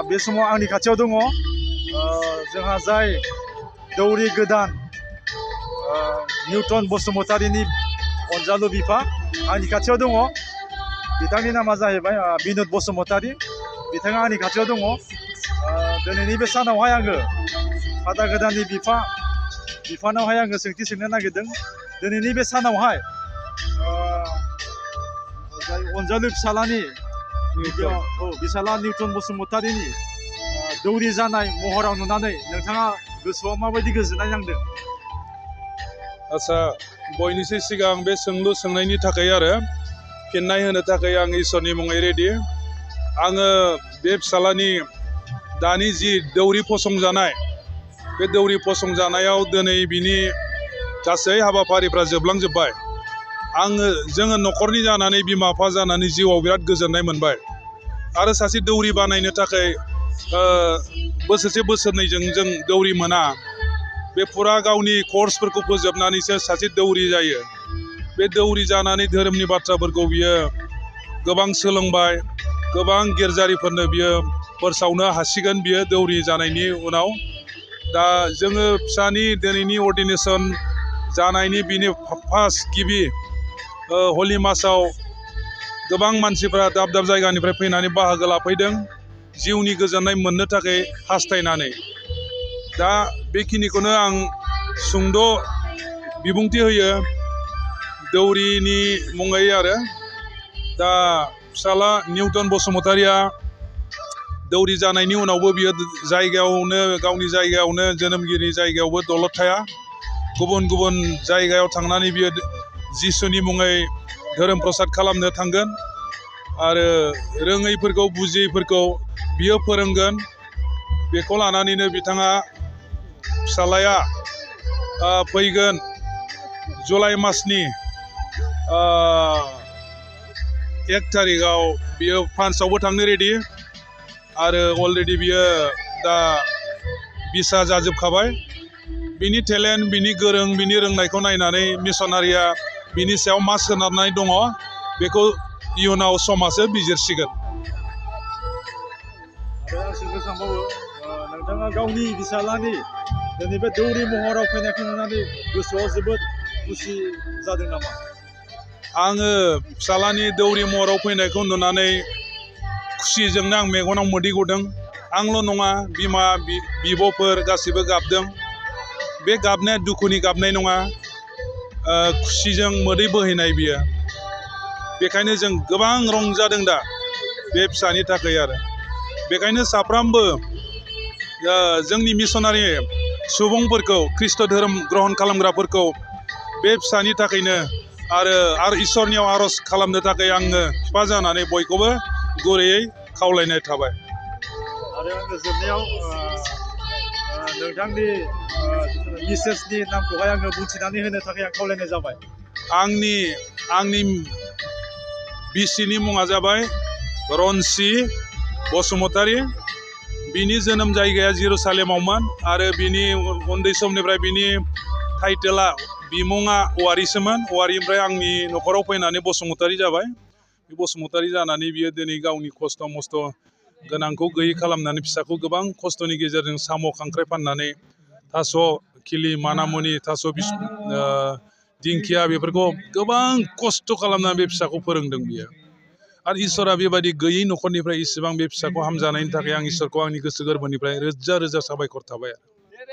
बे समाव आंनि खाथियाव दङ जोंहा जाय दौरि गोदान निउटन बसुमतारीनि अनजालु बिफा आंनि खाथियाव दङ। बिथांनि नामा जाहैबाय बिनोद बसुमतारी। बिथाङा आंनि खाथियाव दङ। दिनैनि बे सानावहाय आङो फादा गोदाननि बिफानावहाय आङो सोंथि सोंनो नागिरदों। दिनैनि बे सानावहाय जाय अनजालु फिसालानि बिसाला निउटन बसुमतारीनि दौरि जानाय महराव नुनानै नोंथाङा गोसोआव माबायदि गोजोननाय नांदों? आच्छा, बयनिख्रुइ सिगां बे सोंलु सोंनायनि थाखाय आरो फिननाय होनो थाखाय आं इसोरनि मुङै रेडि। आङो बे फिसालानि दानि जि दौरि फसंजानाय, बे दौरि फसंजानायाव दिनै बिनि गासै हाबाफारिफ्रा जोबलांजोब्बाय। जोङो न'खरनि जानानै बिमा बिफा जानानै जिउआव बिराद गोजोननाय मोनबाय। आरो सासे दौरि बानायनो थाखाय बोसोरसे बोसोरनैजों जों दौरि मोना। बे फुरा गावनि कर्सफोरखौ फोजोबनानैसो सासे दौरि जायो। बे दौरि जानानै धोरोमनि बाथ्राफोरखौ बियो गोबां सोलोंबाय। गोबां गिर्जारिफोरनो बियो फोसावनो हासिगोन बियो दौरि जानायनि उनाव। दा जोङो फिसानि दिनैनि अर्डिनेसन जानायनि बिनि फार्स्ट गिबि हलि मासाव गोबां मानसिफ्रा दाब दाब जायगानिफ्राय फैनानै बाहागो लाफैदों जिउनि गोजोननाय मोननो थाखाय हास्थायनानै। दा बेखिनिखौनो आं सुंद' बिबुंथि होयो दौरिनि मुङै आरो। दा फिसाला निउटन बसुमतारीया दौरि जानायनि उनावबो बियो जायगायावनो गावनि जायगायावनो जोनोमगिरि जायगायावबो दलद थाया। गुबुन गुबुन जायगायाव थांनानै बियो जिसुनि मुङै धोरोम प्रसाद खालामनो थांगोन आरो रोङैफोरखौ बुजियैफोरखौ बियो फोरोंगोन। बेखौ लानानैनो बिथाङा फिसालाया फैगोन जुलाइ मासनि 1 थारिखआव बियो फ्रान्सआवबो थांनो रेडि। आरो अलरेडि बियो दा भिसा जाजोबखाबाय। बिनि टेलेन्ट, बिनि गोरों, बिनि रोंनायखौ नायनानै मिसनारिया बिनि सायाव मा सोनारनानै दङ बेखौ इयुनाव समाजो बिजिरसिगोन। आरो आं सोंनो सानबावो, नोंथाङा गावनि फिसालानि दिनै बे दौरि महराव फैनायखौ नुनानै गोसोआव जोबोद खुसि जादों नामा? आङो फिसालानि दौरि महराव फैनायखौ नुनानै खुसिजोंनो आं मेगनाव मोदै गदों। आंल' नङा, बिमा बिब'फोर गासिबो गाबदों। बे गाबनाया दुखुनि गाबनाय नङा, खुसिजों मोदै बोहैनाय बियो। बेखायनो जों गोबां रंजादों दा बे फिसानि थाखाय आरो। बेखायनो साफ्रोमबो जोंनि मिसनारि सुबुंफोरखौ, ख्रिस्ट धोरोम ग्रहण खालामग्राफोरखौ बे फिसानि थाखायनो आरो इसोरनियाव आर'ज खालामनो थाखाय आङो बिफा जानानै बयखौबो गुरैयै खावलायनाय थाबाय। आरो आङो जोबनायाव नोंथांनि मिसेसनि नामखौहाय आङो बुंथिनानै होनो थाखाय आं खावलायनाय जाबाय। आंनि बिसिनि मुङा जाबाय रनसि बसुमतारी। बिनि जोनोम जायगाया जेरुसालेमावमोन आरो बिनि उन्दै समनिफ्राय बिनि टाइटेला, बिमुङा औवारिसोमोन। औवारिनिफ्राय आंनि न'खराव फैनानै बसुमतारी जाबाय। बे बसुमतारी जानानै बियो दिनै गावनि खस्थ' मस्थ' गोनांखौ गैयै खालामनानै फिसाखौ गोबां खस्थ'नि गेजेरजों साम' खांख्राइ फाननानै थास' खिलि, मानामुनि, थास' दिंखिया बेफोरखौ गोबां खस्थ' खालामनानै बे फिसाखौ फोरोंदों बियो। आरो इसोरा बेबायदि गैयै न'खरनिफ्राय इसेबां बे फिसाखौ हामजानायनि थाखाय आं इसोरखौ आंनि गोसो गोरबोनिफ्राय रोजा रोजा साबायखर थाबाय।